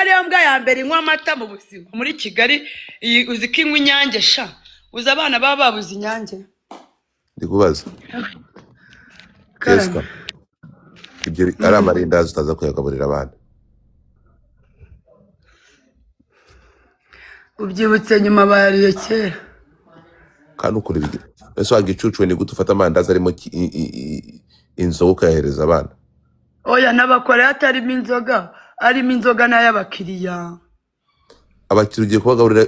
ariyo mbwa ya mbere inywa amata mu buzima muri Kigali. Iyi uzi ko inywa Inyange sha? Uzi abana baba babuze Inyange? Ndi kubaza. Karame. Jessica, ibyo ari amarindazi utaza kuyagaburira abana? Ubyibutse nyuma, bayariye kera. Kandi ukora ibi ese wagicucuwe, ni gute ufata amandazi arimo inzoga ukayahereza abana? Oya, n'abakoreya atarimo inzoga, arimo inzoga n'ay'abakiriya. Abakiriya ugiye kubagaburira?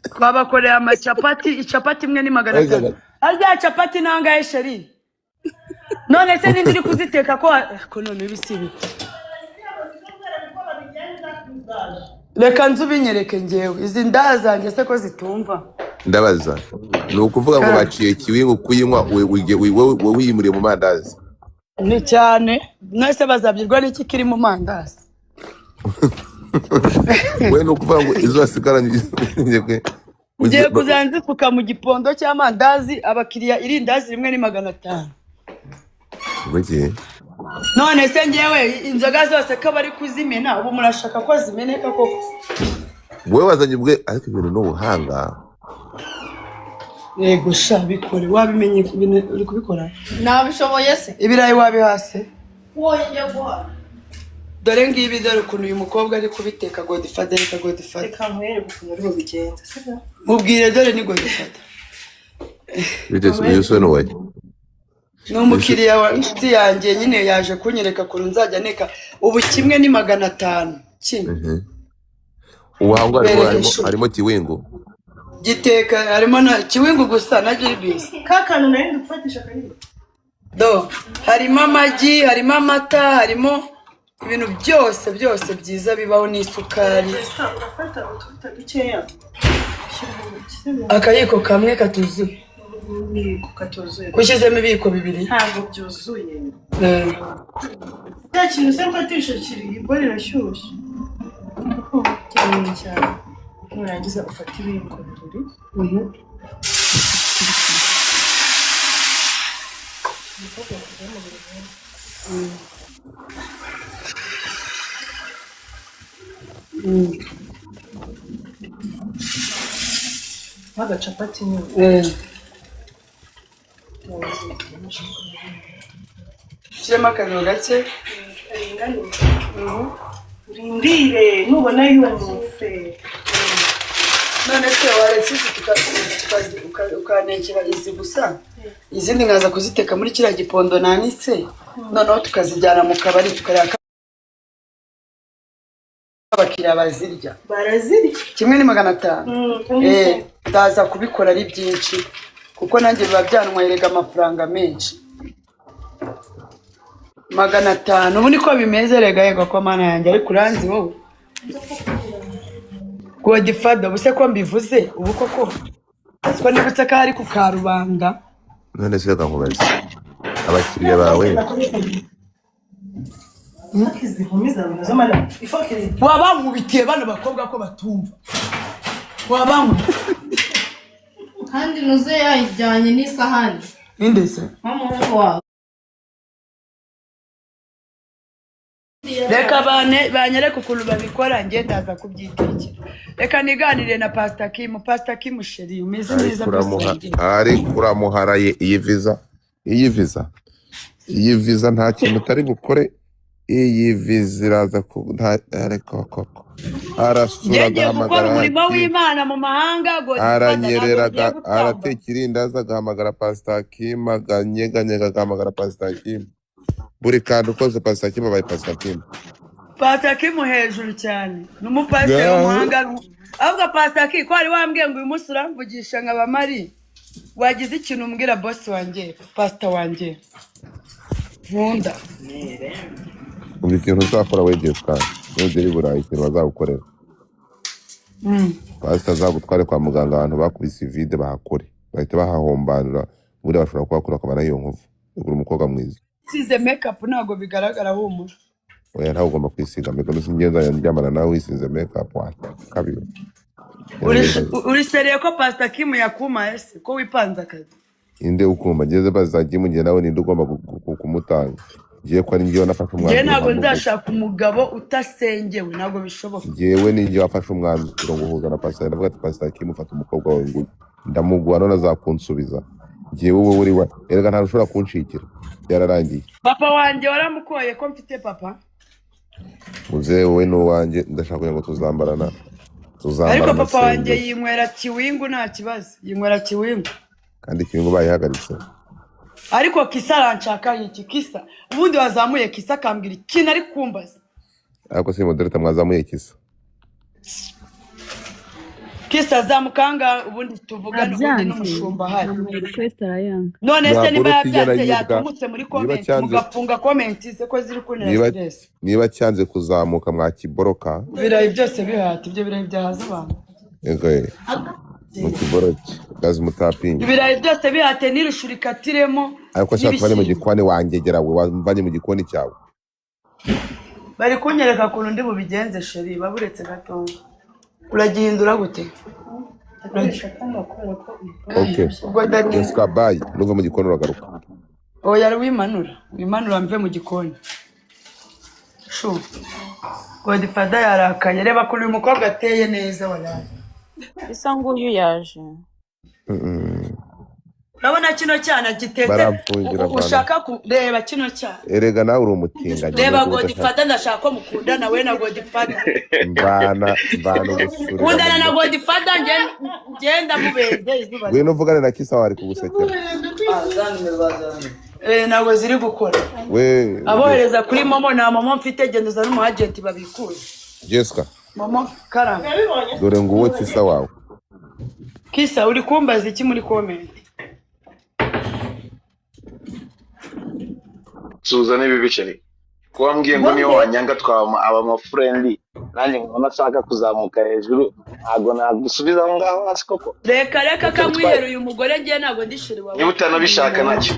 Twabakoreye amacapati, icapati imwe ni 500. Arya capati nangahe chérie? None se ninde uri kuziteka ko none ibi si ibi? Reka nze ubinyereke ngewe, izi ndaha zanjye se ko zitumva? Ndabaza, ni ukuvuga ngo Karame. baciye kiwingu kuyinywa, wowe wiyimuriye mu mandazi? Ni cyane, mwese bazabyirwa n'iki kiri mu mandazi? We ni ukuvuga ngo izo wasigaranye Ngiye kuzajya nzisuka mu gipondo cy'amandazi abakiriya. Irindazi rimwe ni 500. Bugiye. None se ngewe inzoga zose ko bari kuzimena ubu, murashaka ko zimeneka koko? Wowe wazanye ubwe, ariko ibintu ni ubuhanga. Yego sha, bikore, wabimenye ibintu uri kubikora. Nabishoboye se? Ibirayi wabihase? Wowe njya guha. Dore ngibi, dore ukuntu uyu mukobwa ari kubiteka. Godfather, reka Godfather. Reka nkwereke ukuntu uri bubigenze, sibyo? Mubwire, dore ni Godfather. Biteze uyu se ni uwahe? Ni umukiriya wa inshuti yanjye nyine, yaje kunyereka ukuntu nzajya neka. Ubu kimwe ni 500 kimwe. Ubuhanga harimo Bereke harimo shu. Harimo kiwingu. Giteka harimo na kiwingu gusa na jiribisi. Ka kantu nari ndi gufatisha karibu. Do, harimo amagi, harimo amata, harimo ibintu byose byose byiza bibaho n'isukari. Jessica, urafata utuvuta dukeya ushyira mu Akayiko kamwe katuzuye. Yego, katuzuye. Ushyizemo ibiyiko bibiri. Ntabwo byuzuye. Eh. Cya kintu se mfatisha kiri, ibwo rirashyushye cyane cyane. Nurangiza ufate ibiyiko bibiri. Nk'agacapati nyine. Ushyiremo akariro gake. Karinganiye. Urindire nubona yumutse. None se waretse izi ukantekera izi gusa, izindi nkaza kuziteka muri kiriya gipondo nanitse, noneho tukazijyana mu kabari, tukareba ko abakiriya bazirya? Barazirya. Kimwe ni 500. Cyangwa se Ndaza kubikora ari byinshi kuko nanjye biba byantwaye amafaranga menshi. 500 ubu niko bimeze rega. Yego ko mana yanjye, ariko uranzi wowe Godfather, ubu se ko mbivuze ubu koko siko nibutse ko ari ku karubanda? None se reka nkubaze, abakiriya bawe Ifoke izi nkumi zawe nazo mana, ifoke izi. Wabankubitiye bano bakobwa ko batumva, wabankubitiye. Kandi nuze yayijyanye n'isahani. Ninde se? Nk'umuhungu wawe. Reka bane banyereke ukuntu babikora, njye ndaza kubyitekera. Reka niganire na Pastor Kim. Pastor Kim chérie, umeze Ari neza, boss? kuramuha. Wanjye. Ari kuramuharaye iyi visa nta kintu utari bukore. Iyi visa iraza ku nta, ariko koko arasura Njye ngiye gukora agahamagara umurimo Hakimu. w'Imana mu mahanga, Godfather, ntabwo Aranyerera ngiye gutamba. Arateka irindazi agahamagara Pastor Kim, akanyeganyega agahamagara Pastor Kim, buri kantu kose Pastor Kim abaye Pastor Kim. Pastor Kim hejuru cyane, ni umupasiteri Ngaho. w'umuhanga. Ahubwo Pastor Kim, ko wari wambwiye ngo uyu munsi uramvugisha nkaba mari, wagize ikintu umbwira, boss wanjye, pastor wanjye nkunda? Umva ikintu uzakora wegeye kandi nugera i Burayi, ikintu bazagukorera, pasita azagutware kwa muganga, abantu bakubise ivide bahakore, bahita bahahombanura. Buriya bashobora kuhakora bakabona iyo nkovu. Ugura umukobwa mwiza. Size makeup ntabwo bigaragara, humura. Oya, ntawe ugomba kwisiga makeup. Singenza ndyamana nawe wisize makeup kabiri. Uri sérieux ko Pastor Kim yakumaye se, ko wipanze akazi? Inde ukumva ngeze Pastor Kim, njye nawe ninde ugomba kumutanga? Ngiye ko ari njyewe nafashe Njyewe umwanzuro ntabwo nkamuguha. nzashaka umugabo utasengewe, ntabwo bishoboka. Njyewe ni njye wafashe umwanzuro nguhuza na pasiteri, ndavuga ati pasiteri Kim, ufata umukobwa wawe nguyu, ndamuguha none azakunsubiza. Njyewe wowe uri we, erega ntabwo ushobora kunshikira, byararangiye. Papa wanjye waramukoye ko mfite papa. Muzehe wowe ni uwanjye, ndashaka kugira ngo tuzambarana, Ariko tuzambara papa wanjye amasengeri. yinywera kiwingu, nta kibazo, yinywera kiwingu. Kandi kiwingu bayihagaritse. Ariko Kisa aranshaka iki? Kisa ubundi wazamuye Kisa akambwira ikintu ari kumbaza. Ariko si moderator mwazamuye Kisa? Kisa zamukanga ubundi tuvugane, ubundi Abyanze. n'umushumba ahari. Namuha request arayanga. None se niba Mwabura ukigera yabyanze, yibwa. yatumutse muri Niba comment, cyanze, mugafunga comment ze ko ziri kuntera niba stress. niba cyanze kuzamuka mwakiboroka. Ibirayi byose bihata, ibyo birayi byahaza abantu. Ego mukiboroke gazi mutapingi. Ibirayi byose bihate n'irushu rikatiremo. Ariko shaka tuvane mu N'ibishyimbo. gikoni, wangegera we, wamvanye mu gikoni cyawe. Bari kunyereka ukuntu ndi bubigenze chéri, baburetse gatoya. Uragihindura gute? Ndakoresha kano kubera ko iyi bolo Okay. irashyushye. Ubwo ndari Jessica, bye, nuva mu gikoni uragaruka. Oya, wimanura, wimanura mve mu gikoni. Shu Godfather yarakaye, reba ukuntu uyu mukobwa ateye neza, walayi. Isa nguyu yaje. Urabona kino cyana gitetse Baramfungira vana. ushaka kureba kino cyana. Erega nawe uri umutinganyi. Reba. Nubwo udashaka. Godfather, ndashaka ko mukundana we na Godfather. Mvana, mvana ubusurira. Kundana na Godfather, ngenda mubenze izuba. Ngwino uvugane na Kisa, wari kugusekera. Eh, ntabwo ziri gukora. We Abohereza kuri MoMo, nta MoMo mfite, genda uzane umu agent babikuze. Jessica. MoMo karame. Urabibonye? Dore nguwo Kisa wawe. Kisa, uri kumbaza iki muri comment? Suza n'ibibi chéri, ko wambwiye ngo niyo wanyanga twaba aba amafriend, nanjye nkabona ashaka kuzamuka hejuru, ntabwo nagusubiza aho ngaho hasi koko. Reka reka. Ntacyo bitwaye. Kamwihere uyu mugore, ngiye ntabwo ndi chéri wawe. Niba utanabishaka ntacyo.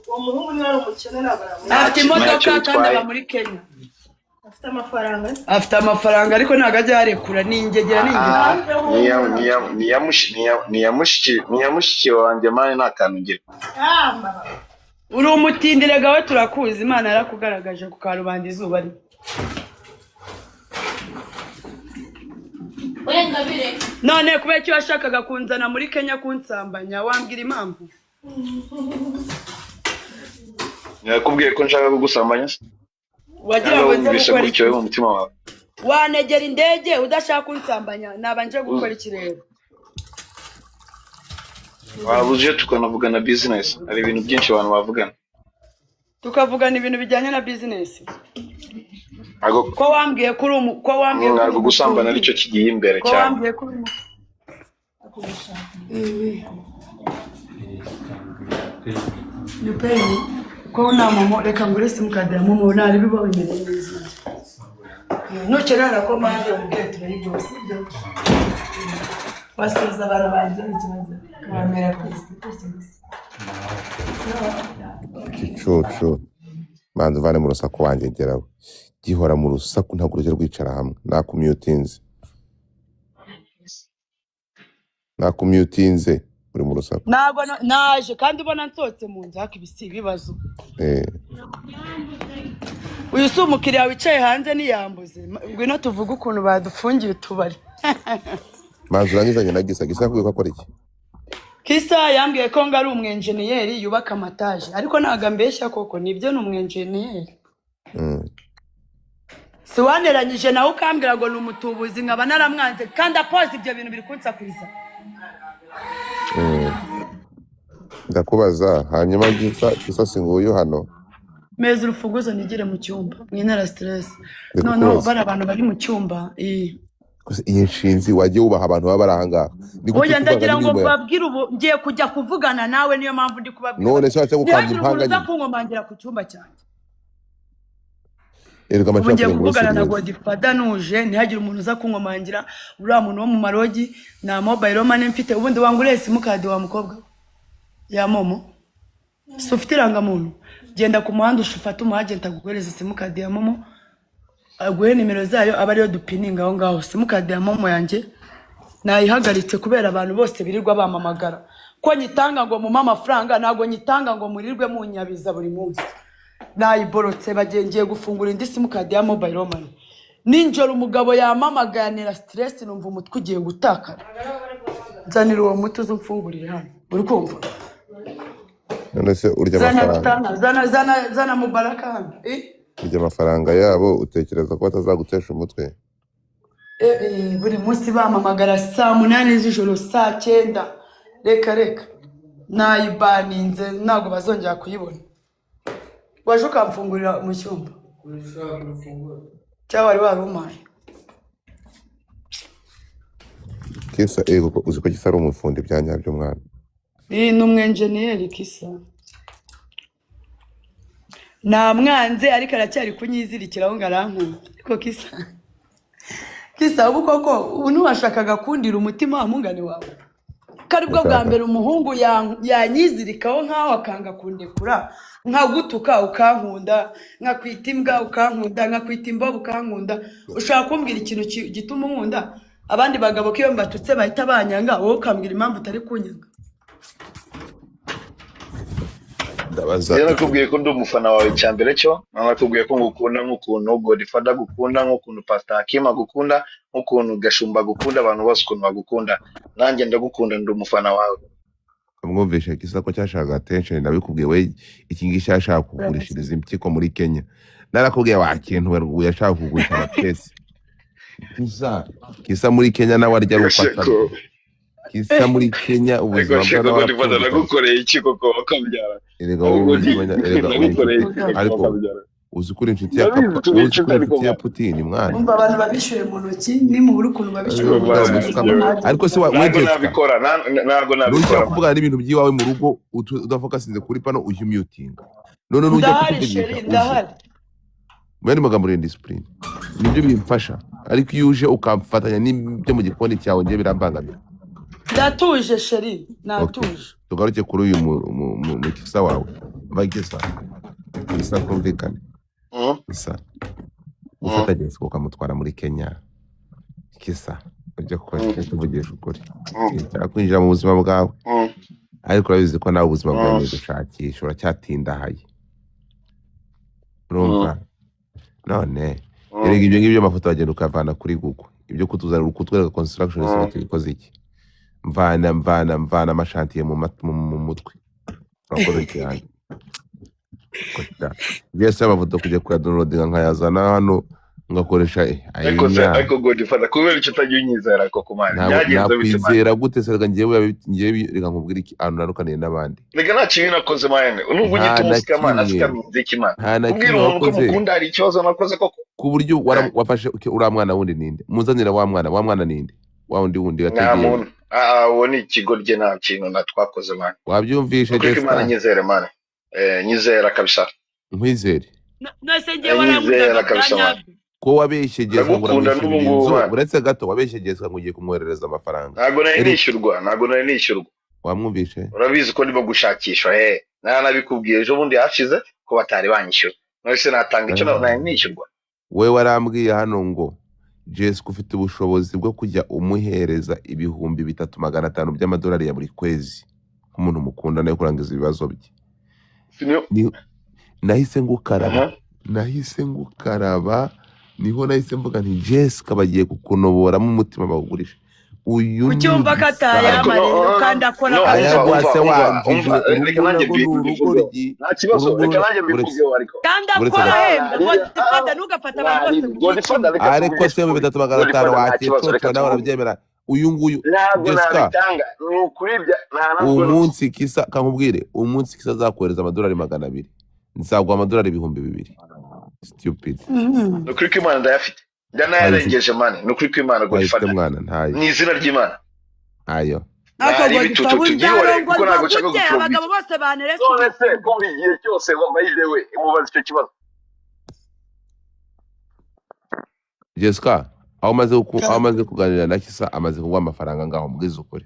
Uwo muhungu niba ari umukene ntabwo namwemera. Afite Ntacyo imodoka ntacyo kandi bitwaye. aba muri Kenya. Afite amafaranga se? Afite amafaranga ariko ntabwo ajya yarekura, ni ingegera, ni ingegera. Ah, niya niya niya mushi- niya niya mushiki niya mushiki wanjye man, nta kantu ngira. Ah, mama. Uri umutindire we, turakuzi, Imana yarakugaragaje ku karubanda izuba rimwe. Wenda bireka. None kubera icyo washakaga kunzana muri Kenya kunsambanya, wambwira impamvu? Nakubwiye ko nshaka kugusambanya se? Wagira Cyangwa ngo nze wumvishe gukora gutyo iki? wowe mu mutima wawe? Wanegera indege udashaka kunsambanya, naba nje gukora iki rero? Waba uje tukanavugana business, hari ibintu byinshi abantu bavugana. Tukavugana ibintu bijyanye na business? Ntabwo Ko wambwiye ko uri ko wambwiye ko uri ntabwo gusambana umutundi. aricyo kigiye imbere Ko cyane. wambwiye ko uri You pay me. Ko nta MoMo, reka ngure simukadi ya MoMo, nta biba bimeze neza. Nukenera na komande umbwire turayiguha, sibyo? Wasubiza abana banjye ikibazo kabamera ku isi gutya gusa. Igicucu, manza uvane mu rusaku wanjye, gerawe gihora mu rusaku, ntabwo urujya rwicara hamwe. Nakumyutinze, nakumyutinze, uri mu rusaku. Ntabwo naje kandi ubona nsohotse mu nzu, ariko ibi si ibibazo. Uyu si umukiriya wicaye hanze ntiyambuze. Ngwino tuvuge ukuntu badufungiye utubari. Manza urangizanye na Gisa. Gisa yakubwiye ko akora iki? Kisa yambwiye ko ngo ari umwenjeniyeri yubaka amataje, ariko ntabwo ambeshya koko, nibyo, ni umwenjeniyeri. Si waneranyije nawe ukambwira ngo ni umutubuzi, nkaba naramwanze kandi apoze ibyo bintu biri kunsakuriza. Ndakubaza hanyuma Gisa, Gisa si nguyu hano? Meza urufunguzo nigire mu cyumba, mwintera stress. Ndi Noneho kukubaza. bari abantu bari mu cyumba iyi. Gusa iyi nshinzi, wagiye wubaha abantu baba bari ahangaha, ni gute Oya, uri kuvanga ndagira ngo n'ingingo yawe? mbabwire, ubu ngiye kujya kuvugana nawe, niyo mpamvu ndi kubabwira. None se wajya gukanga Ntihagire umuntu impanga uza nyine? kunkomangira ku cyumba cyanjye. Erega Ubu amashaka ngiye kugira ngo ube kuvugana na serious. Godfather nuje, ntihagire umuntu uza kunkomangira. Uriya muntu wo mu marogi, nta mobile money mfite. Ubundi wanguriye simukadi wa mukobwa we ya MoMo? Si ufite irangamuntu? Genda ku muhanda ufate umu agent aguhereza simukadi ya MoMo, aguhe nimero zayo, aba ariyo dupininga aho ngaho. Simukadi ya MoMo yanjye nayihagaritse kubera abantu bose birirwa bamamagara ko nyitanga ngo mumpe amafaranga. Ntabwo nyitanga ngo murirwe munyabiza buri munsi. Nayiborotse, bagiye, ngiye gufungura indi simukadi ya mobile money. Nijoro umugabo yamamaganira stress, numva umutwe ugiye gutakara. Nzanira uwo muti uze umfungurire hano, uri kumva? None se urya Zana amafaranga tana, zana zana zana Mubaraka hano. Eh? Urya amafaranga yabo, utekereza ko batazagutesha umutwe? Buri munsi bampamagara saa 8 z'ijoro, saa 9. Reka reka, nayibaninze, ntabwo bazongera kuyibona. Waje ukamfungurira mu cyumba cyangwa wari warumpaye? Kisa, kuko uzi ko Kisa ari umufundi bya nyabyo mwana. Iyi ni umwenjeniyeri Kisa. Namwanze ariko aracyari kunyizirikiraho ngo arankunda. Ariko Kisa, Kisa, ubu koko ubu ntiwashakaga kundira umutima wa mungani wawe, ko aribwo bwa Ndashaka mbere umuhungu yanyizirikaho nkaho akanga kundekura, nkagutuka ukankunda, nkakwita imbwa ukankunda, nkakwita imbobo ukankunda. Ushobora kumbwira ikintu gituma unkunda? Abandi bagabo ko iyo mbatutse bahita banyanga, wowe ukambwira impamvu utari kunyanga. Ndabaza Rero iki nakubwiye ko ndi umufana wawe, icya mbere cyo nakubwiye ko ngukunda nk'ukuntu Godfather agukunda, nk'ukuntu Pastor Hakim agukunda, nk'ukuntu Gashumba agukunda, abantu bose ukuntu bagukunda, nanjye ndagukunda, ndi umufana wawe. Mwumvishe Kisa ko cyashaka attention? Nabikubwiye we, iki ngiki cyashaka kugurishiriza impyiko muri Kenya. Narakubwiye wa kintu we, yashaka kugurisha amatesi. Kisa, Kisa muri Kenya nawe arya ari uko Sheko asabye. Kisa muri Kenya ariko ubuzima bwe Sheko, nawe Godfather, arapfundikanya. nagukoreye iki koko wakabyara? Erega wowe Ahubwo ujye umenya, erega uri nagukoreye inshuti iki koko ariko wakabyara? uzi ko uri inshuti ya Ndabizi Kapa, turi uzi ko inshuti uri ariko inshuti ya man. Putin mwana. Umva, abantu babishyuye mu ntoki, nimubura ukuntu babishyura Ariko mu ntoki man, Musuka njyewe ariko se we ntabwo Jessica nabikora, ntabwo nujya nabikora man. kuvugana n'ibintu by'iwawe mu rugo udafokasinze kuri pano, ujye umyutinga. None nujya Ndahari kutuvugisha sheri, uje ndahari. Mu yandi magambo, uri indiscipline, nibyo bimfasha. Ariko iyo uje ukamfatanya n'ibyo mu gikoni cyawe, njye birambangamira. Ndatuje sheri, Okay, natuje. tugaruke kuri uyu mukisa wawe. Bagisa Kisa, twumvikane. Kisa, gufata Jessica ukamutwara muri Kenya, Kisa, ujya gukora iki? Tuvugisha ukuri, nshaka kwinjira mu buzima bwawe, ariko urabizi ko nawe ubuzima bwawe ni gushakisha, uracyatindahaye. Urumva none erega ibyo ngibyo amafoto wagenda ukavana kuri Google, ibyo kutuzanira kutwereka construction site ikoze iki? Mvana mvana mvana amashantiye mu mutwe. Urakoze cyane. Byose amafoto kujya kuyadownloadinga nkayazana hano ngakoresha Ariko se ayinya. Ariko Godfather, kubera icyo utajya unyizera koko man? Ntabwo Byagenze bite man? nakwizera gute se? Reka njyewe reka nkubwire iki, ahantu ntandukaniye n'abandi. Reka, nta kibi nakoze man, nubwo Nta unyita na umusikamana, kimwe, asikaminze iki man? nta na Kubwira kimwe umuntu ko wakoze mukunda hari ikibazo nakoze koko? ku buryo wafashe uriya mwana wundi ninde? Muzanira wa mwana, wa mwana ninde? Wa wundi wundi Nta yategeye. muntu. Uwo ni ikigoryi, nta kintu na twakoze man. Wabyumvishe? Ukuri ko Imana Jessica, nyizere man, nyizera kabisa. nkwizere? Nase njye Nyizera warankundaga bya kabisa man. nyabyo? Ko wabeshye Jessica ngo Ndagukunda n'ubu uramwishyurira ngubu inzu. man. Uretse gato, wabeshye Jessica ngo ugiye kumwoherereza amafaranga. Ntabwo nari Eric nishyurwa, ntabwo nari nishyurwa. Wamwumvishe? Urabizi ko ndimo gushakisha, naranabikubwiye ejo bundi hashize ko batari banyishyura. None se natanga icyo nari nishyurwa? We warambwiye hano ngo Jessica ufite ubushobozi bwo kujya umuhereza 3500 by'amadolari ya buri kwezi nk'umuntu mukunda nawe kurangiza ibibazo bye. Nahise ngukaraba. Nahise ngukaraba, niho nahise mvuga nti Jessica bagiye kukunoboramo umutima bawugurisha. Uyu ni Kuki wumva ko ariko atayama no rero kandi akora no akazi? umva Ayagwa umva se umva wanjije umva, reka urugo nanjye narwo ni mbivugeho. urugoryi. Nta kibazo, Urugo reka nanjye uretse mbivugeho ariko. Kandi uretse akora gato. ahembwa. Godfather, ntugafate abantu bose ngo Godfather, ubicime. reka Ariko tuvugishe se mu ukuri. 3500 Godfather, nta kibazo, reka wakicotora nawe tuvuge. urabyemera uyu nguyu Ntabwo Jessica? nabitanga, ni ukuri nta nabwo. Umunsi Kisa, kankubwire, umunsi Kisa azakohereza amadolari 200, nzaguha amadolari 2000. Stupid. Ni ukuri ko Imana ndayafite, Ntayo ufite, ndanayarengeje man, ni ukuri ko Imana, ntayo ufite Godfather, mwana, ntayo. ni izina ry'Imana. Ntayo. Ariko Nari Godfather, ibitutu tubyihorere kuko uzarongorwa ntabwo nshaka gute gupfobya. abagabo bose baneretse None se ubukungu? ko buri gihe cyose by the way mubaza icyo kibazo? Jessica, aho umaze kuganira na Kisa, amaze kuguha amafaranga ngaho? Mbwiza ukuri,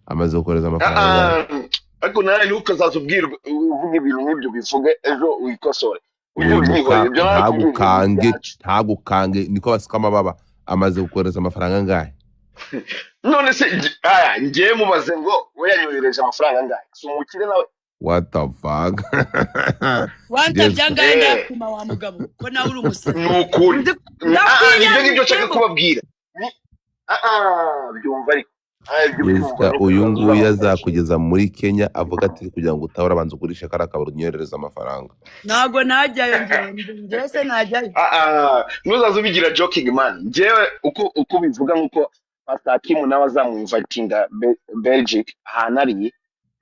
amaze kohereza amafaranga angahe? Ariko nawe ntukazaza ubwirwa uvuga ibintu nk'ibyo, bivuge ejo wikosore, ujye Wimuka ubyihorera ibyo narakubwiye ni ntagukange, ibyacu. ntagukange, niko abasikama baba. Amaze gukohereza amafaranga angahe? None se aya ngiye mubaze ngo we yanyohereje amafaranga angahe? Si umukire nawe? What the fuck? Wantabye Jessica. angahe? Eh. Ndayakuma wa mugabo ko nawe uri umusazi. Ni ukuri. Nibyo ngibyo nshaka Ndakwiyanditsemo. kubabwira. Byumva ariko ibyo byumva Jessica, ni uyu ukuzaza nguyu uzamufasha. Azakugeza muri Kenya avuga ati kugira ngo utabura, abanza ugurishe kariya kabari unyoherereze amafaranga. Ntabwo najyayo njyewe, njyewe se najyayo? Ntuzaze ubigira joking, man. Njyewe uko bivuga, nkuko Pastor Hakimu nawe azamwinvitinga Belgic ahantu ari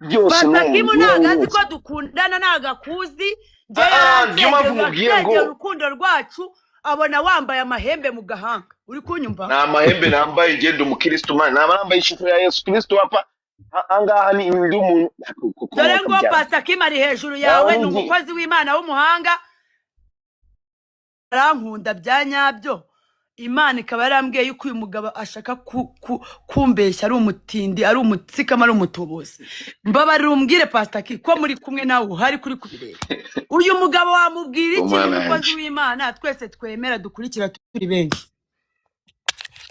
byose. Pasakimu N'uwo ntabwo azi wose. ko dukundana, ntabwo akuzi njyewe. Niyo mpamvu mubwiye ngo Yaransengera urukundo rwacu, abona wambaye amahembe mu gahanga, uri kunyumva? Nta mahembe nambaye, ngenda umukristo, man. Naba nambaye ishusho ya Yesu Kristo wapfa. Ahangaha ni ndi umuntu kuko Dore ngo mwakabyara. Pasakimu ari hejuru yawe, ni Nawe umukozi w'Imana w'umuhanga, arankunda bya nyabyo. Imana ikaba yarambwiye yuko uyu mugabo ashaka kumbeshya, ari umutindi, ari umutsikama, ari umutubuzi. Mbabarira umbwire, Pasitaki, ko muri kumwe nawe uhari kuri kubireba, uyu mugabo wamubwira iki? Umwana Umukozi yanjye. w'Imana twese twemera, dukurikira turi benshi.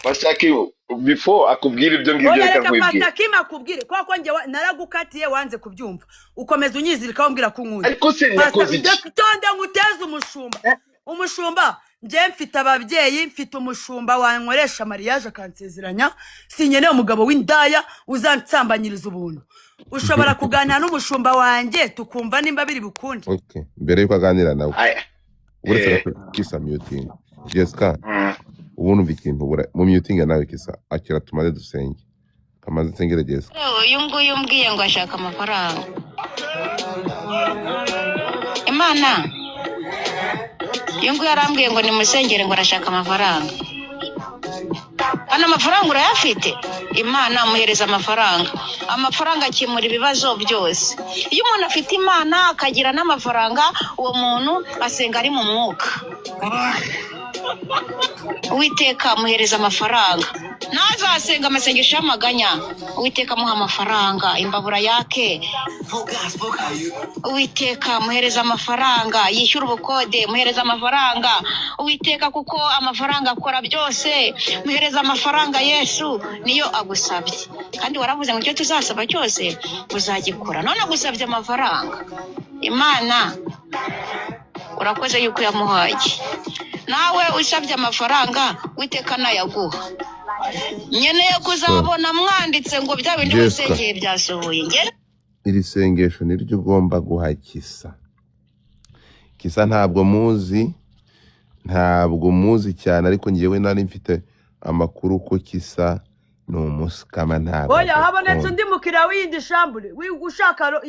Pastor Hakimu before akubwira ibyo ngibyo, Oya, reka reka nkwibwire. Pasitaki akubwire, kuko njye naragukatiye, wanze kubyumva, ukomeza unyizirikaho umbwira ko unkunda. Ariko se nakoze iki? Tonde nguteze umushumba. Umushumba, njye mfite ababyeyi, mfite umushumba wankoresha mariage akansezeranya. Sinkeneye umugabo w'indaya uzansambanyiriza ubuntu. Ushobora kuganira n'umushumba wanjye tukumva nimba biri bukunde. Okay, mbere yuko aganira nawe, Aya. uretse Eh. Kisa, muting Jessica. Ubu numva ikintu mu muting nawe. Kisa, akira tumaze dusenge, kamaze nsengere Jessica. Uyu nguyu umbwiye ngo ashaka amafaranga, Imana, uyu nguyu arambwiye ngo nimusengere, ngo arashaka amafaranga. Hano amafaranga urayafite? Imana amuhereza amafaranga, amafaranga akemura ibibazo byose. Iyo umuntu afite Imana akagira n'amafaranga, uwo muntu asenga ari mu mwuka. Uwiteka amuhereza amafaranga, ntazasenga amasengesho y'amaganya. Uwiteka amuha amafaranga, imbabura yake. Uwiteka amuhereza amafaranga yishyura ubukode, muhereza amafaranga Uwiteka, kuko amafaranga akora byose. Muhereza amafaranga, Yesu niyo agusabye, kandi waravuze ngo icyo tuzasaba cyose uzagikora. None agusabye amafaranga. Imana, urakoze yuko yamuhaye. Nawe usabye amafaranga, Witeka nayaguha. Nkeneye kuzabona mwanditse ngo bya bindi Jessica. wasengeye byasohoye. Iri sengesho niryo ugomba guha Kisa. Kisa ntabwo muzi, ntabwo muzi cyane, ariko ngewe nari mfite amakuru ko Kisa ni umuscammer, ntabwo Oya, habonetse agukunda. undi mukiriya w'iyindi shambure ushaka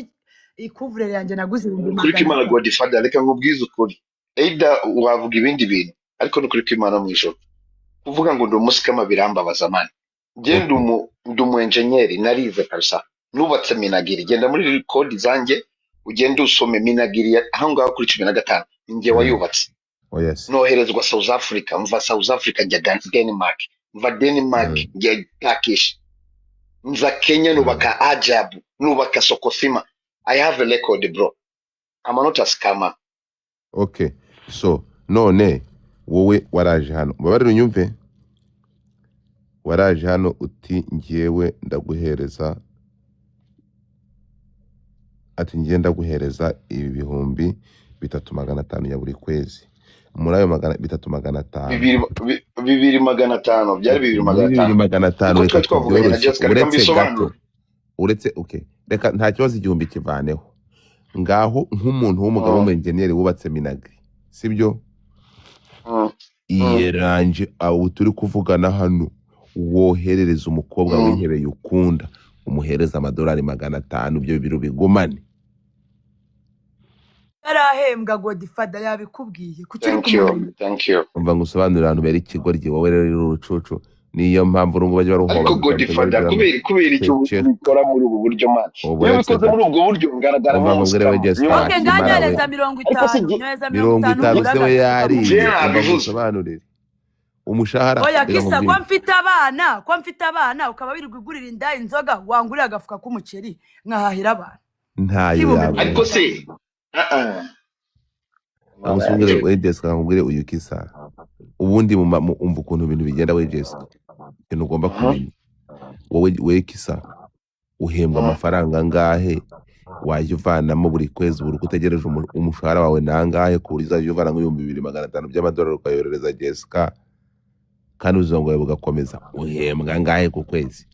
ikuvureri yanjye naguze ibihumbi Ukuri magana kw'Imana, atatu. Godfather, reka nkubwize ukuri. Either wavuga ibindi bintu, ariko n'ukuri kw'Imana mu ijoro, kuvuga ngo ndi umuscammer birambabaza, man. Njye ndi umu engineer, narize kabisa, nubatse Minagri. Genda muri record zanjye ugende usome Minagri aho ngaho kuri 15, ni njye wayubatse. Oya se. Noherezwa South Africa, mva South Africa njya Denmark, mva Denmark njya Turkish, nza Kenya, nubaka Ajabu, nubaka Sokosima. I have a record, bro. I'm not a scammer. Okay, so none wowe waraje hano, mbabarire unyumve, waraje hano uti ngewe ndaguhereza, ati ngiye ndaguhereza 3500 ya buri kwezi. Muri ayo 3500, 2500, byari bibiri muri magana bibiri atanu magana atanu. Kuko Reka twari twavuganye na tubyoroshye. Jessica, reka Uretse gato. mbisobanure. Uretse, okay, reka nta kibazo, 1000 kivaneho ngaho. Nk'umuntu w'umugabo w'umu wubatse Minagri, sibyo? Iyeranje abo turi kuvugana hano, woherereza umukobwa wihebeye ukunda, umuhereza amadolari 500, ibyo bibiri ubigumane. Yarahembwa, Godfather yabikubwiye. Kuki uri Thank you. kumumenya? Thank you. Umva ngusobanurire, ahantu bera ikigoryi wowe rero uri urucucu, niyo mpamvu urungu bajya baruhoba. Ariko Godfather, kubera icyo Ceceka. ubikora muri ubu buryo, man? Ubu Iyo uretse ubikoze muri gato. ubwo buryo ngaragara Umva nkubwire we nk'umuscammer. Jessica, Niyo mpamvu Okay, ngaho Kimara we. nyohereza mirongo Ariko si itanu, njye nyohereza mirongo mirongo itanu itanu ngure se we agafuka yariye? Njye k'umuceri. Umva nabivuze. ngusobanurire umushahara. Oya Reka Kisa, ko nkubwire. mfite abana, ko mfite abana, ukaba wirirwa ugurira inda inzoga, wangurira agafuka k'umuceri nkahahira abantu Ntayo k'ibihumbi yabona. Ariko mirongo se itanu. ah ah. Amusubwire we Jessica, nkubwire uyu Kisa ubundi umva ukuntu ibintu bigenda. We Jessica, ikintu ugomba kumenya wowe, we Kisa, uhembwa amafaranga angahe? Wajya uvanamo buri kwezi, buri uko utegereje umushahara wawe nangahe, ku buryo uzajya uvana nk'ibihumbi 2,500 by'amadolari ukayoherereza Jessica, kandi ubuzima bwawe bugakomeza? Uhembwa angahe ku kwezi,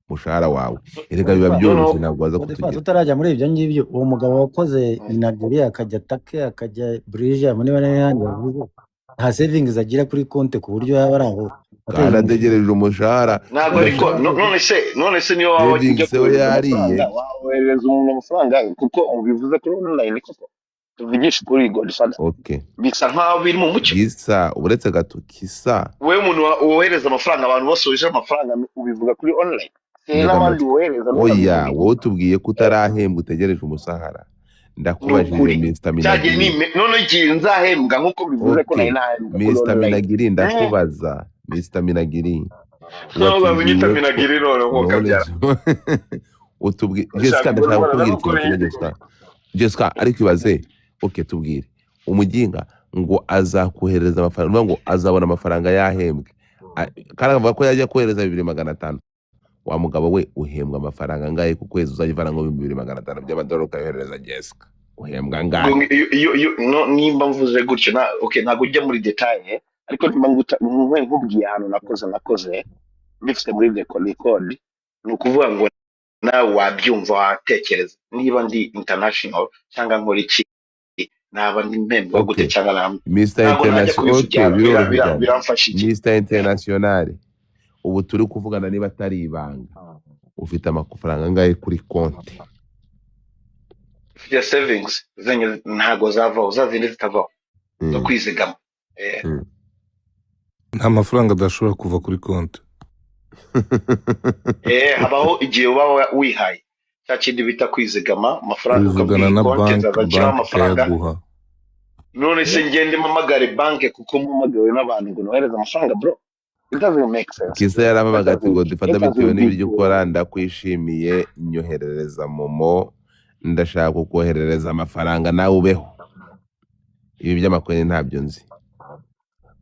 umushahara wawe? Erega biba Godfather, byoroshye, Noneho ntabwo waza Godfather, kutugira. Tutarajya muri ibyo ngibyo, uwo mugabo wakoze Minagri, akajya Take, akajya Burije, niba n'ayandi yavuze, nta savings agira kuri konti ku buryo yaba ari aho Kandi ategereje ategereje umushahara. Ntabwo ariko none se niyo waba ujya Savings we kohereza yariye. amafaranga, woherereza umuntu amafaranga kuko ubivuze kuri online koko? Tuvugishe ukuri, Godfather, Okay. bisa nkaho biri mu mucyo. Gisa, uretse gato, Kisa. Wowe umuntu wohereza amafaranga, abantu bose wohereje amafaranga ubivuga kuri online se? Ntega N'abandi amatwi. wohereza Oya. ntukabivuge. Wowe tubwiye ko utarahembwa, utegereje umusahara. Ni Ndakubajije, ukuri Mr cyagiye Minagiri. None igihe nzahembwa nk'uko bivuze ko Okay. nari nahembwa kuri Mr online. Minagiri, ndakubaza, Mr Minagiri, Ntabwo babinyita watubwiye ko Minagiri none nkuko none kabyara. utubwi Jessica, Ushaka ndashaka Godfather kukubwira ikintu nagukoreye kimwe. Jessica, Jessica, ariko ibaze, okay, tubwire umuginga ngo azakohereza amafaranga, ngo azabona amafaranga yahembwe. Kandi akavuga ko yajya kohereza 2,500. Wa mugabo we, uhembwa amafaranga angahe ku kwezi uzajya uvana ngo 2,500 by'amadolari ukayohereza Jessica? Uhembwa angahe? Ngo iyo no, nimba mvuze gutyo na okay, ntabwo ujya muri detail, ariko nimba nkubwiye ahantu nakoze mbifite muri record, ni ukuvuga ngo nawe wabyumva, watekereza niba ndi international cyangwa nkora iki, naba ndi mpembwa gute Okay. cyangwa Mr ntabwo najya International, okay. kubivugira Biroroshye cyane. biramfasha iki? Mr International, ubu turi kuvugana, niba atari ibanga, ufite amafaranga angahe kuri konti? Mfite savings zenye ntabwo zavaho, za zindi zitavaho zo kwizigama. Nta mafaranga adashobora kuva kuri konti. Habaho igihe uba wihaye cya kindi bita kwizigama amafaranga, Ubivugana ukabwira na konti banki, nzazashyiraho banki amafaranga. ikayaguha. None se ngende mpamagare banki kuko mpamagawe n'abantu ngo nohereze amafaranga? Bro, it doesn't make sense. Kisa yarampamagaye ati ngo dufata Let us bitewe be n'ibiryo ukora, ndakwishimiye, nyoherereza momo, ndashaka kukoherereza amafaranga nawe ubeho. Ibi by'amakoni ntabyo nzi.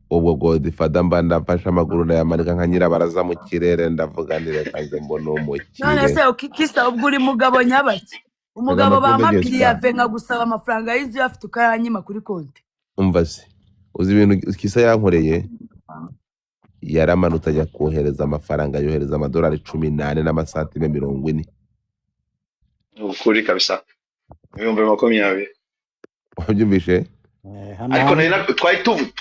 Ubwo Godfather mba ndafashe amaguru ndayamanika nka nyirabaraza mu kirere, ndavuga nti reka nze mbone None umukire. se Kisa, ubwo uri mugabo nyabaki? Tega Umugabo amatwi bampa Jessica. pirive, nkagusaba amafaranga y'inzu uyafite ukayanyima kuri konti. Umva se, uzi ibintu Kisa yankoreye? Yaramanutse ajya kohereza amafaranga, yohereza amadolari 14 n'amasantime 40. Ni ukuri kabisa, 20,000. Wabyumvishe? Hano Ariko hano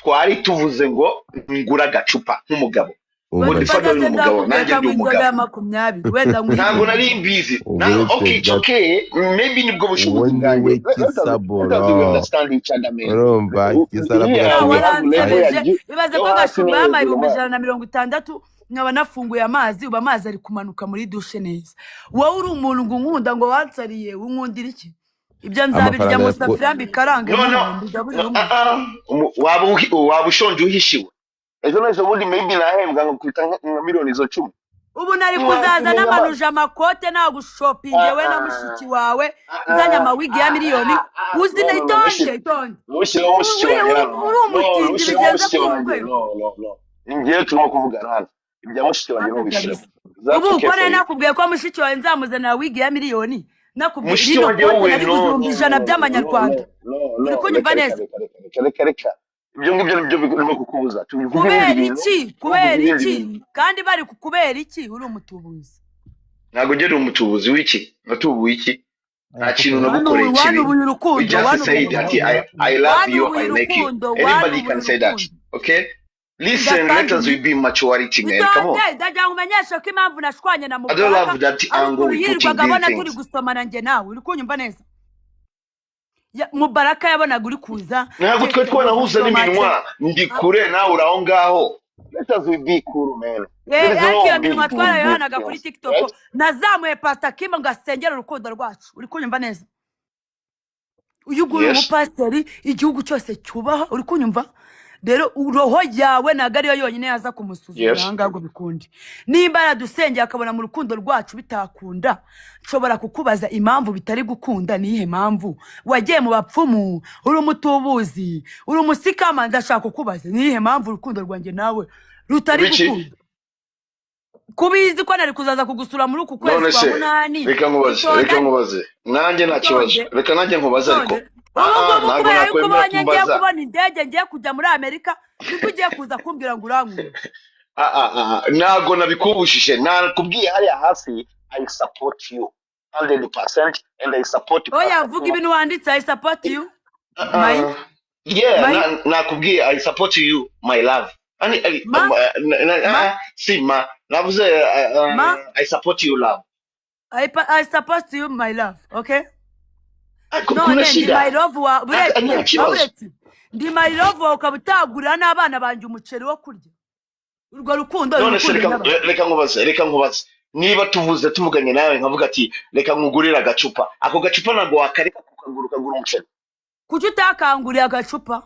twari tuvuze ngo ngura agacupa nk'umugabo. Umva se. Godfather Godfather ni se, umugabo, ndakubwiye nanjye ko ndi anywa inzoga umugabo. ya 20, wenda nguhe Ntabwo ibihumbi. nari mbizi na Uretse okay, it's gato. okay, maybe nibwo Uwo bushobozi ni bwanjye. we Let us Kisa let us boro. understand each other, man. Urumva Kisa aravuga Iriya ati Sha we level ya waransebeje. Ibaze yo ko hasi no Gashumba yampaye hejuru ibihumbi man. 160, nkaba nafunguye amazi, ubu amazi ari kumanuka muri dushe neza. Wowe uri umuntu ngo unkunda, ngo wansariye, unkundira iki? Ibyo nzabirya Amafaranga mu ya safuriya mbikarange No, no, nk'umuntu mbigaburire no, umwe. ah, ah. Waba ushonje uhishiwe, ejo n'ejo bundi maybe nahembwa nkakubita nka miliyoni izo 10. Ubu nari kuzaza Ntiwamenya namanuje amakote, nagushopinge we na mushiki wawe, nzanye amawigi ya miliyoni. Uzi No, no, no, itonde, itonde. ntushyiremo mushiki Uri wanjye uri hano. uri No, umutindi ntushyiremo bigenze mushiki kuri uru wanjye. rwego. No, no, no, ngewe turimo kuvugana hano ibya mushiki wanjye Aka ntubishyiremo. kabisa. That's Ubu okay uko for nari you. nakubwiye ko mushiki wawe nzamuzanira wigi ya miliyoni, nakubwiye Mushiki rino wanjye kote wowe, nari no, guze no, 100,000 no, no, by'amanyarwanda. no, Uri no, kunyumva reka, reka, neza? reka, reka, reka, reka, ibyo ngibyo nibyo birimo kukubuza. Tubivuge ibindi Kubera bintu, iki? tuvuge Kubera ibindi iki? bintu. Kandi bari kukubera iki? Uri umutubuzi. Ntabwo ngera umutubuzi w'iki? Natubuye iki? Nta kintu nagukoreye Wanubuye, kibi. wanubuye We urukundo, just wanubuye said that I love you, wanubuye I like you. urukundo, Anybody wanubuye can say that, urukundo. okay? Listen, let us Understand me? be maturity, man, come on. Itonde, ndagira ngo umenyeshe ko impamvu nashwanye na I don't Mubaraka love that ari angle ukuntu we putting yirirwaga these abona turi things. gusomana njye nawe. Uri kunyumva neza? Mubaraka yabonaga uri kuza Ntabwo twe Jessica ngo twanahuza dusomate. n'iminwa, ndi kure nawe uri aho ngaho. Let us be cool, man. There is Ariko no iyo big minwa deal twarayohanaga kuri things, TikTok. right? Nazamuye Pastor Kim ngo asengere urukundo rwacu. Uri kunyumva neza? Uyu nguyu Yes. umupasiteri igihugu cyose cyubaha. Uri kunyumva? Rero roho yawe ntabwo ariyo yonyine yaza kumusuzugura Yes. aha ngaha ngo bikunde. Nimba yaradusengeye akabona mu rukundo rwacu bitakunda, nshobora kukubaza impamvu bitari gukunda? Ni iyihe mpamvu wagiye mu bapfumu? Uri umutubuzi, uri umusikama. Ndashaka kukubaza, ni iyihe mpamvu urukundo rwanjye nawe rutari Biki? gukunda? Kubizi ko nari kuzaza kugusura muri uku kwezi None kwa se munani. reka nkubaze, reka Itonde, nkubaze, nanjye nta kibazo. itonde, Reka nanjye nkubaze ariko. itonde. Ubu ngubu Ntabwo kubera yuko nakwemera ubonye ngiye kumbaza. kubona indege, ngiye kujya muri Amerika, nibwo ugiye kuza kumbwira ngo urankunda? Ntabwo nabikubujije, nakubwiye hariya hasi, I support you 100% and I support Oya, Pastor vuga Kuma. ibintu wanditse. I support you my Yeah, my nakubwiye I support you my love. Ani, ma ma si ma navuze ma I support you love. I support you my love, okay? Kuna None ndi shida. my love wa Nta buretse kibazo. buretse, ndi my love wawe ukaba utagurira n'abana banjye umuceri wo kurya. Urwo rukundo None se urukundo reka n'abantu. reka nkubaze, niba tuvuze tuvuganye nawe nkavuga ati reka nkugurire agacupa, ako gacupa ntabwo wakareka kukagura ukagura umuceri? Kuki utakanguriye agacupa?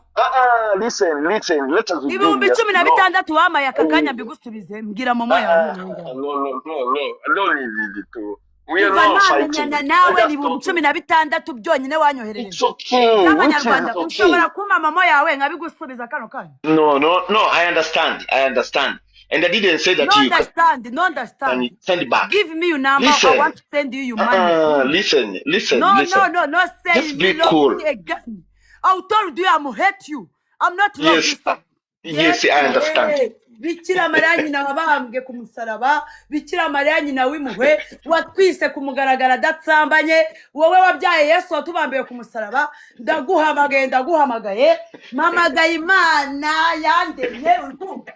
Listen, listen, let us Ibihumbi begin. cumi na No. bitandatu wamaye aka kanya mbigusubize. Mbwira momo yawe noneho ngaho. No, no, no, no, no, need to. We are Kuva not namenyana fighting. nawe We're ni just ibihumbi talking. 16 byonyine It's wanyoherereje okay, which is z'amanyarwanda. okay. Ushobora kumpa momo yawe nkabigusubiza kano kanya? No, no, no, I understand, I understand. And I didn't say that No you can understand, no understand. send back. Give me your number, I Listen, want to send you your money, please. listen, listen, No, no, listen. no, no, say Just me be love cool. me again. I told you I'm hate you. I'm not love you Yes, so. yes, Yesu I understand. we, Bikira Mariya nyina wabambwe ku musaraba, Bikira Mariya nyina w'impuhwe watwise ku mugaragaro adatsambanye, wowe wabyaye Yesu watubambiye ku musaraba, ndaguhamagaye, ndaguhamagaye, mpamagaye Imana yandemye, uri kumva,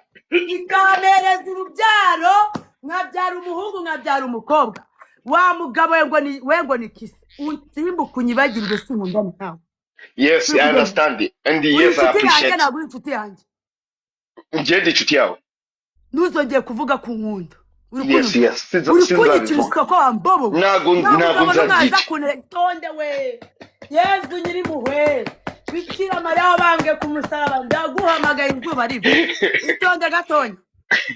ikampereza urubyaro, nkabyara umuhungu, nkabyara umukobwa. Wa mugabo we ngo ni we ngo ni kisi, unsimbuke unyibagirwe, sinkunda nawe. Yes, Turi I kugenda. understand. And Uri yes, I inshuti yanjye? appreciate. Ntabwo uri inshuti yanjye. Njye ndi inshuti yawe. Ntuzongeye kuvuga ku nkunda. Uri Yes, kunyumva? yes. Uri kunyikira Sinzabivuga. isoko wa mbobo we. Ntabwo Nta ntabwo mugabo n'umwe waza nzabyica. kuntere. Tonde we, Yezu nyir'impuhwe, Bikira Mariya wabambwe ku musaraba, ndaguhamagaye izuba riva. Itonde gatonya.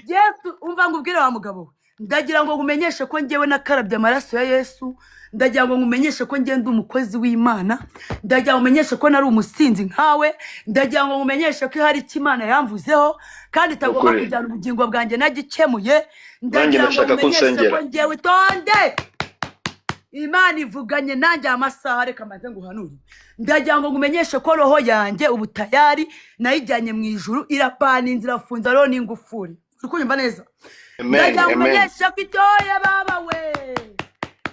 Yesu, umva ngubwire wa mugabo we, ndagira ngo ngumenyeshe ko ngewe nakarabye amaraso ya Yesu. Ndagira ngo ngumenyeshe ko ngenda umukozi w'Imana. Ndagira ngo ngumenyeshe ko nari umusinzi nkawe. Ndagira ngo ngumenyeshe ko hari icyo Imana yamvuzeho kandi itagomba Ukuri. kujyana ubugingo bwanjye nagikemuye. Nanjye Ndagira ngo ndashaka ko ngumenyeshe ko unsengera. ngewe, itonde, Imana ivuganye nanjye aya masaha. Reka maze nguhanure. Ndagira ngo ngumenyeshe ko roho yanjye ubu tayari nayijyanye mu ijuru, irapana inzira, irafunze, roho n'ingufuri. Uri kunyumva neza? Amen, Ndagira ngo amen. umenyeshe ko itoye baba we,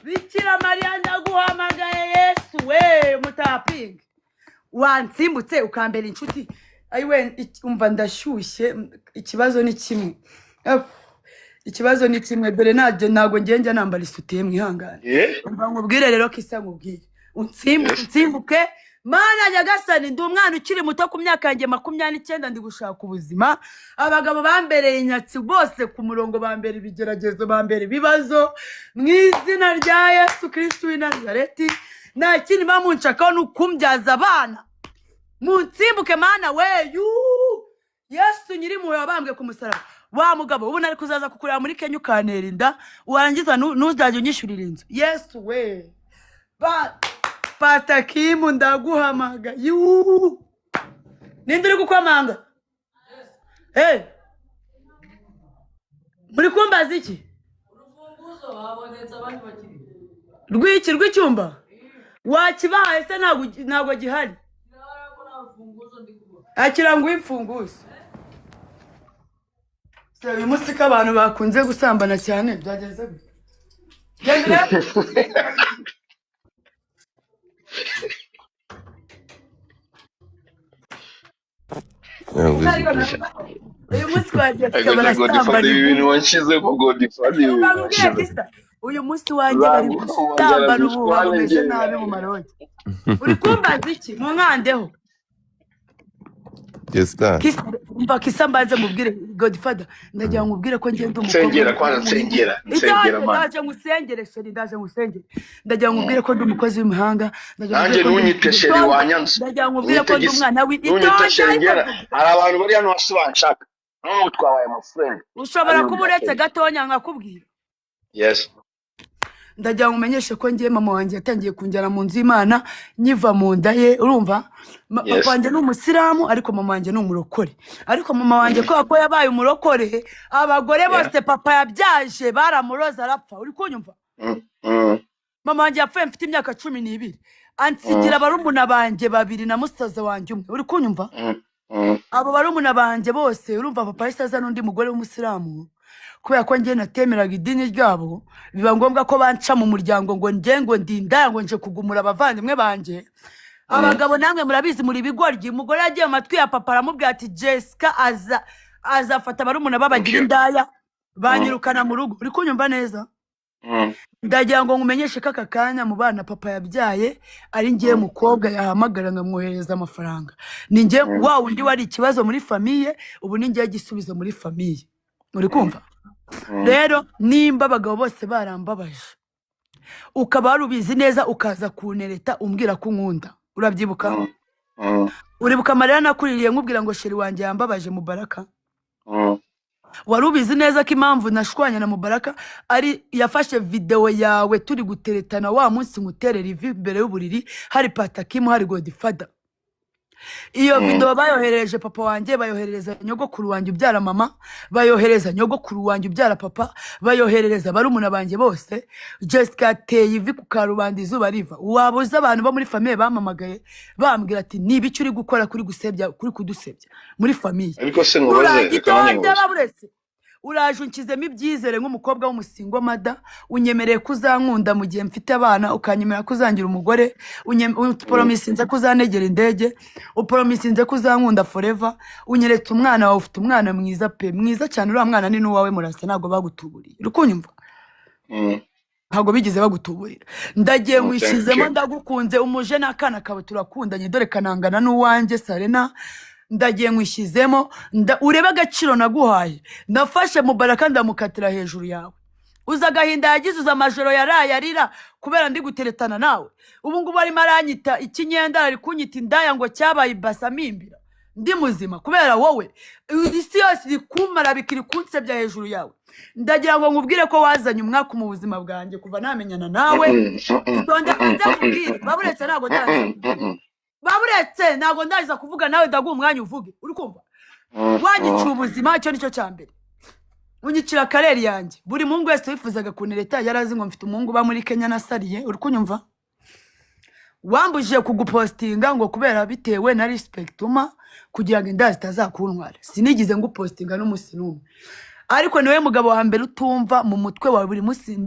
Bikira Mariya ndaguhamagaye, Yesu we, mutapinga wansimbutse ukambera inshuti. Ayiwe, umva ndashyushye. Ikibazo ni kimwe. Ikibazo ni kimwe, dore ntabyo, ntabwo ngiye njya nambara isutiye, mwihangane. Umva nkubwire rero ko isa, nkubwire Yes. unsimbuke. Mana nyagasani, ndi umwana ukiri muto, ku myaka yanjye 29 ndi gushaka ubuzima. Abagabo bambereye inyatsi bose ku murongo, bambera ibigeragezo, bambera ibibazo. Mu izina rya Yesu Kristu w'i Nazareti, nta kindi bamunshakaho ni ukumbyaza abana. Munsimbuke mana we, yuu! Yesu nyir'impuhwe wabambwe ku musaraba. Wa mugabo, ubu nari kuzaza kukureba muri Kenya ukantera inda, warangiza ntuzajye unyishyurira inzu. Yesu we, Patakimu ndaguhamaga. Yuu! Ninde uri gukomanga? Hey, muri kumbaza iki rw'iki rw'icyumba wakibahaye se? Ntabwo gihari. Akira ngo imfunguzo. Se uyu munsi ko abantu bakunze gusambana cyane, byagenze gute? Genda urebe. Uyu munsi wagiye Ariko tukaba se Godfather, barasambana ibi bintu inkumi. wanshyizemo, Godfather, ibi Umva bintu nkubwire wanshyizemo. Kisa, uyu munsi wanjye bari Nzaguhamagara gusambana ubuhuha dushwane bumeze njye. nabi mu marogi. Uri kumbaza iki? Munkandeho. Jessica. Kisa, umva Kisa, mbanze mubwire Godfather. Ndagira ngo nkubwire ko ngenda umukobwa Nsengera kwanza, nsengera, nsengera Ndaje man. ndaje ngusengere chéri, ndaje ngusengere. Ndagira ngo nkubwire ko ndi umukozi w'imahanga. Ndagira ngo Nanjye nkubwire ko ndi ntunyite chéri, itonde. wanyanze. Ndagira ngo nkubwire Unyite ko ndi gisa. umwana w'i Ntunyite itonde chéri, ariko ngera. Hari abantu bari hano hasi banshaka. N'ubu twabaye ama friend. Ushobora Ari kuba uretse bya gatonya nkakubwira. Yes. Ndagira ngo umenyeshe ko ngiye mama wanjye yatangiye kunjyana mu nzu y'Imana nyiva mu nda ye, urumva? Yes. Papa wanjye ni umusilamu, ariko mama wanjye ni umurokore. Ariko mama wanjye kubera ko yabaye umurokore, abagore bose papa yabyaje baramuroze arapfa. Uri kunyumva? Mm. Mm. Mama wanjye yapfuye mfite imyaka 12, ansigira barumuna banjye babiri na musaza wanjye umwe. Uri kunyumva? Mm. Mm. Abo barumuna banjye bose, urumva, papa yahise aza n'undi mugore w'umusilamu. Kubera ko njye natemeraga idini ryabo, biba ngombwa ko banca mu muryango, ngo njye ngo ndindaya, ngo nje kugumura abavandimwe banjye. Abagabo namwe murabizi, muri ibigoryi. Umugore yagiye mu matwi ya papa aramubwira ati Jessica aza azafata barumuna Thank babagira you. indaya, banyirukana mu rugo. Uri kunyumva neza? Mm. Ndagira ngo nkumenyeshe ko aka kanya mu bana papa yabyaye ari ngiye mukobwa yahamagara nkamwohereza amafaranga. Ni njye wa wundi wari ikibazo muri famille, ubu ni njye gisubizo muri famille. Uri kumva? Mm. Rero nimba abagabo bose barambabaje, ukaba wari ubizi neza, ukaza kuntereta umbwira ko unkunda, urabyibuka? Mm. Mm. Uribuka amarira nakuririye nkubwira ngo chéri wanjye yambabaje Mubaraka? Mm. Wari ubizi neza ko impamvu nashwanye na Mubaraka ari yafashe videwo yawe turi guteretana wa munsi nguterera ivi imbere y'uburiri, hari Patakimu, hari Godfather. Iyo videwo bayoherereje papa wanjye, bayoherereza nyogokuru wanjye ubyara mama, bayohereza nyogokuru wanjye ubyara papa, bayoherereza barumuna banjye bose. Jessica yateye ivi ku karubanda izuba riva. Waba uzi abantu bo muri famille bampamagaye bambwira ati niba icyo uri gukora kuri gusebya, kuri kudusebya muri famille. Ariko se nkubaze, reka nanjye Nurangita nkubaze. Baburetse, uraje unkizemo ibyizere nk'umukobwa w'umusingle mother, unyemereye ko uzankunda mu gihe mfite abana, ukanyemerera ko uzangira umugore, uporomisinze ko uzanegera indege, uporomisinze ko uzankunda forever, unyeretse umwana wawe. Ufite umwana mwiza pe, mwiza cyane. Uriya mwana ni n'uwawe murasa, ntabwo bagutuburiye. Uri kunyumva? Mm. Ntabwo bigeze bagutuburira. Ndagiye Mm, thank nkwishyizemo, you. ndagukunze umuje n'akana kawe turakundanye, dore kanangana n'uwanjye Sarena. Ndagiye nkwishyizemo, urebe agaciro naguhaye. Nafashe Mubaraka ndamukatira hejuru yawe. Uzi agahinda yagize? Uzi amajoro yaraye arira kubera ndi guteretana nawe? Ubu ngubu arimo aranyita ikinyendaro, ari kunyita indaya ngo cyabaye ibasa mimbira ndi muzima kubera wowe. Isi yose iri kumarabika, iri kunsebya hejuru yawe. Ndagira ngo nkubwire ko wazanye umwaka mu buzima bwanjye kuva namenyana nawe. Mm, mm, mm, Itonde mm, nze mm, nkubwire. Baburetse, ntabwo ndarangiza kuvuga. Baburetse, ntabwo ndarangiza kuvuga nawe, ndaguha umwanya uvuge. Uri kumva? Wanyiciye ubuzima, icyo nicyo cya mbere. Unyicira career yanjye. Buri muhungu wese wifuzaga kuntereta yari azi ngo mfite umuhungu uba muri Kenya nasariye. Uri kunyumva? Wambujije kugupostinga ngo kubera bitewe na respect uma kugira ngo inda zitazakuntwara. Sinigeze ngupostinga n'umunsi n'umwe. Ariko niwe mugabo wa mbere utumva mu mutwe wawe. Buri munsi,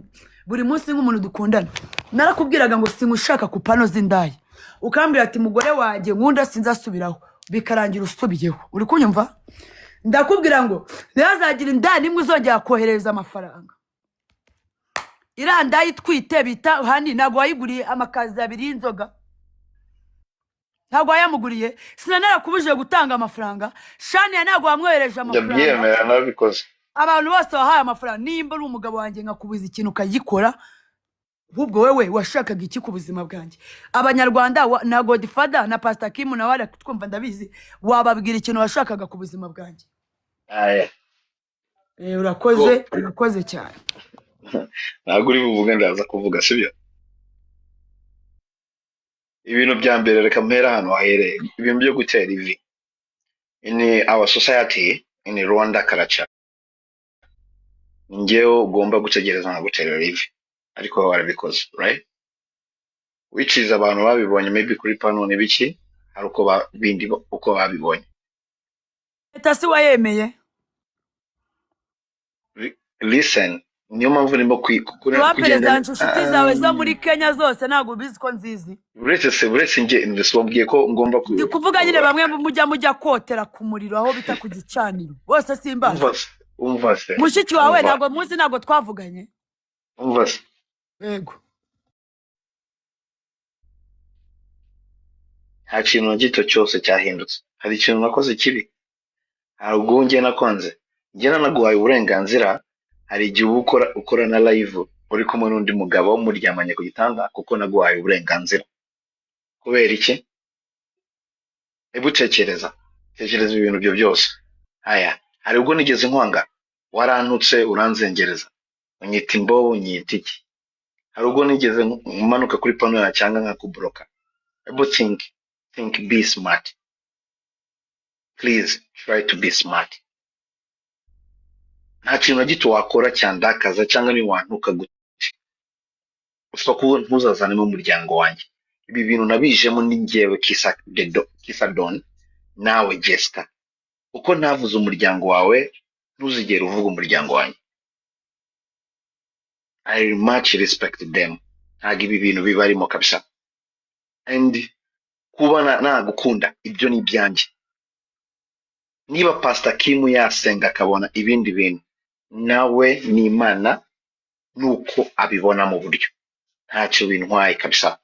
buri munsi nk'umuntu dukundana, narakubwiraga ngo singushaka ku pano z'indaya, ukambwira ati mugore wanjye nkunda sinzasubiraho, bikarangira usubiyeho. Uri kunyumva? Ndakubwira ngo ntihazagira indaya nimwe uzongera kohereza amafaranga. Iriya ndaya itwite bita Hani, ntabwo wayiguriye amakazi abiri y'inzoga? Ntabwo wayamuguriye? Sinanarakubujije gutanga amafaranga. Shaniya ntabwo wamwohereje amafaranga? Ndabyemera, narabikoze. Abantu bose wahaye amafaranga. Nimba uri umugabo wanjye nkakubuza ikintu ukagikora, ahubwo wowe washakaga iki ku buzima bwanjye? Abanyarwanda na Godfather na Pastor Kim nawe ari twumva, ndabizi, wababwira ikintu washakaga ku buzima bwanjye? Aya. Urakoze, urakoze cyane. Ntabwo uri buvuge, ndaza kuvuga, sibyo? Ibintu bya mbere, reka mpere ahantu hahereye. Ibintu byo gutera ivi, in our society, in Rwanda culture, ni njyewe ugomba gutegereza nkaguterera ivi, ariko wowe warabikoze, right? Which is abantu babibonye maybe kuri pano n'ibiki, hari uko bindi uko babibonye. Leta si wayemeye? Listen, niyo mpamvu ndimo Wa kugenda. Perezida, inshuti zawe zo muri Kenya zose ntabwo ubizi ko nzizi? Uretse se, uretse njye ndetse wabwiye ko ngomba Ndi kuvuga nyine bamwe mujya kotera ku muriro aho bita ku gicaniro, bose simbazi. Umva se, umva se. Mushiki wawe Umva. ntabwo muzi, ntabwo twavuganye. Umva se. Yego. Nta kintu na gito cyose cyahindutse. Hari ikintu nakoze kibi? Ntabwo njye nakwanze, njye nanaguhaye uburenganzira. Hari igihe uba ukora na live uri kumwe n'undi mugabo muryamanye ku gitanda, kuko naguhaye uburenganzira. Kubera iki? Niba utekereza, tekereza ibintu ibyo byose. Aya, hari ubwo nigeze nkwanga? Warantutse, uranzengereza, unyita imbobo, unyita iki? Hari ubwo nigeze manuka kuri pano yawe cyangwa nkakuburoka? Able think, think, be smart. Please try to be smart. Nta kintu na gito wakora cyandakaza cyangwa niwantuka gute, usaba kuba ntuzazanemo umuryango wanjye. Ibi bintu nabijemo ni njyewe Kisa Dedo, Kisa Don nawe Jessica. Uko ntavuze umuryango wawe, ntuzigere uvuga umuryango wanjye. I much respect them. Ntabwo ibi bintu bibarimo kabisa. And kuba nagukunda, ibyo ni ibyanjye. Niba Pastor Kim yasenga akabona ibindi bintu, nawe ni Imana nuko abibona mu buryo ntacyo bintwaye kabisa.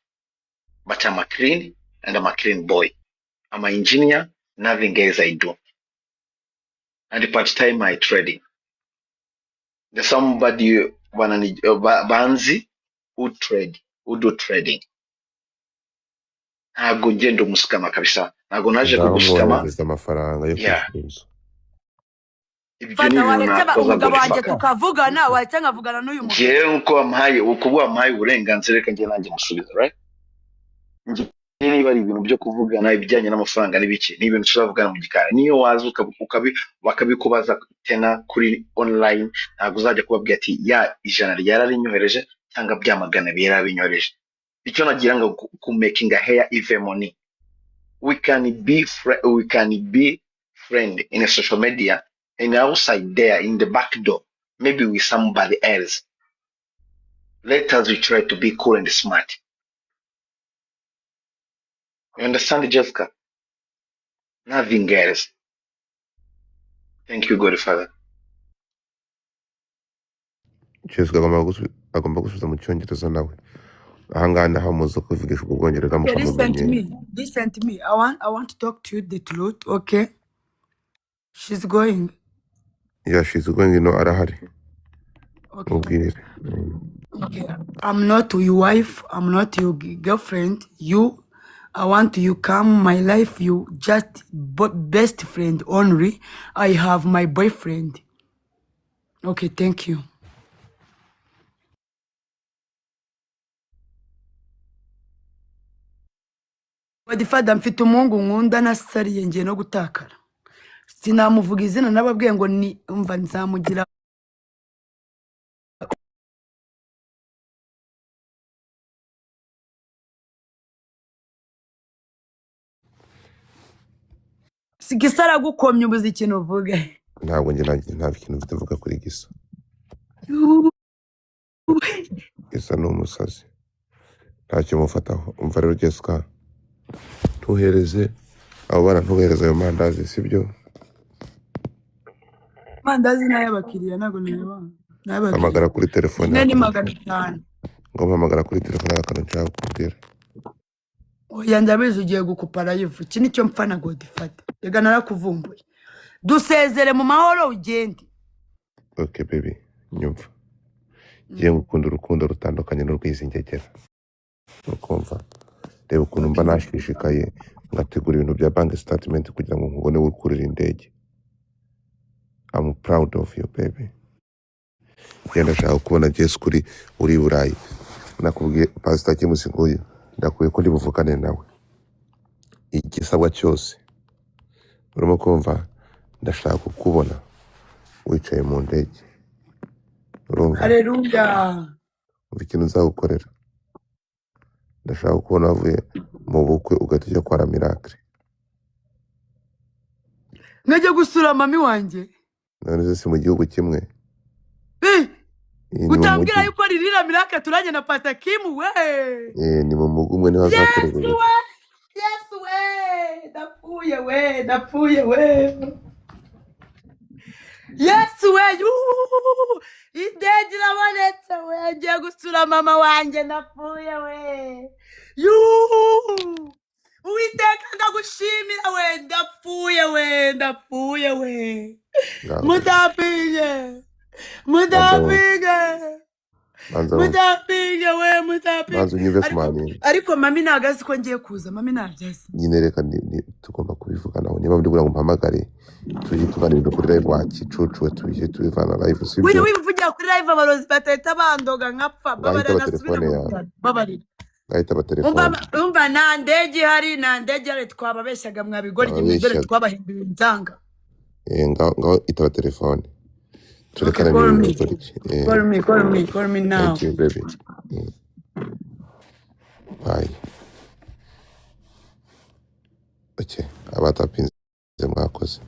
But I'm a clean and I'm a clean boy. I'm an engineer, nothing else I do. And part time I trading. There's somebody banani banzi who trade, who do trading. Ntabwo ngenda umusikama kabisa, ntabwo naje Ngaho kugusikama. mwoherereza amafaranga yo Yeah. kwishyura inzu. Ibyo ni Fata ibintu waretse nakoza. umugabo wanjye Godfather, tukavugana, waretse nkavugana n'uyu mugabo. Njyewe uko wampaye, uko wampaye uburenganzira, reka njye nanjye musubiza, right? Njye niba ari ibintu byo kuvugana ibijyanye n'amafaranga n'ibiki, ni ibintu tuzavugana mu gikari. Niyo waza bakabikubaza tena kuri online, ntabwo uzajya kubabwira ati ya 100 yararinyohereje cyangwa bya 200 yarabinyohereje. Icyo nagira ngo ku making a hair even money, we can be friend in a social media and outside there in the back door maybe with somebody else. Let us, we try to be cool and smart. You understand, Jessica? Nothing else. Thank you, Godfather. Jessica agomba gusubiza mu Cyongereza nawe. Ahangaha naho muza kuvugisha ubwo Bwongereza Okay, listen to mukamumenyera. me. Listen to me. I want to talk to you the truth, okay? She's going. Yashize ubwo ngino arahari. Okay. Mubwire. Okay. I'm not your wife. I'm not your girlfriend. You, I want you come my life. You just best friend only. I have my boyfriend. Okay, thank you. Godfather, mfite umuhungu nkunda nasariye ngiye no gutakara. Sinamuvuga izina, nababwiye ngo ni umva nzamugira. Gisa aragukomye, ubuze ikintu uvuga. Ntabwo njye nta kintu mfite mvuga kuri Gisa. Gisa ni umusazi, ntacyo mufataho. Umva rero Jessica, ntuhereze abo bana, ntuhereze ayo mandazi, sibyo? Amandazi ni ay'abakiriya, ntabwo nayabana. Ni ay'abakiriya. Hamagara kuri telefone. Rimwe ni Akantu 500. Ngo mpamagara kuri telefone, akantu nshaka kukubwira. Oya, ndabizi ugiye gukupa live. Iki nicyo mpfa na Godfather. Rega narakuvumbuye. Dusezere mu mahoro ugende. Okay baby, nyumva, ngiye gukunda urukundo rutandukanye n'urw'izi ngegera, ukumva? Reba ukuntu mba nashishikaye ngategura ibintu bya bank statement kugira ngo nkubone wukurira indege. I'm proud of you, baby. Ngenda ndashaka kubona Jess kuri uri i Burayi. Nakubwiye Pastor James nguyu, ndakwiye ko ndibuvugane nawe igisabwa cyose. Urimo kumva? Ndashaka kukubona wicaye mu ndege, urumva? Haleluya. Umva ikintu nzagukorera. Ndashaka kubona wavuye mu bukwe ugahita ujya kwa Miracle. Nkajya gusura mami wanjye. None se si mu gihugu kimwe? Eh, Ni mu utambwira mujyi yuko ririra Miracle turanye na Pastor Kim we. Ni mu mugi umwe, niho azakorera Yesu ubukwe. we. Yesu we. Ndapfuye we, ndapfuye we. Yesu we. Yuuu. Indege irabonetse we. Ngiye gusura mama wanjye, ndapfuye we. Yuuu. Uwiteka ndagushimira we, ndapfuye we, ndapfuye we. Ngaho Mudapinge. banza wumve. Mudapinge. Banza wumve. Mutapinge we, mutapinge. Banza unyumve. Ariko Kumaninga. Ariko mami ntabwo azi ko ngiye kuza, mami ntabyo azi. Nyine reka tugomba kubivuganaho. Niba muri ngo mpamagare, tujye tuganira kuri live, wa kicucu we, tujye tubivana live, wiri sibyo? Wivugira kuri live, abarozi batahita bandoga nkapfa. Ngahita Babarira aba nasubire telefone mu yawe. bitaro, babarira. Ngahita aba Umva. telefone. Umva, nta ndege ihari, nta ndege ihari. Twababeshyaga mwabigoryi mwe, dore Ababeshyaga. twabahimbiwe inzanga. Eh, ngaho ngaho itaba telefone. Okay, Turekane call n'ibintu me. bikoriki. Eh, Call me, call me, call me now. Thank you, baby. Bye. Okay, abatapinze mwakoze.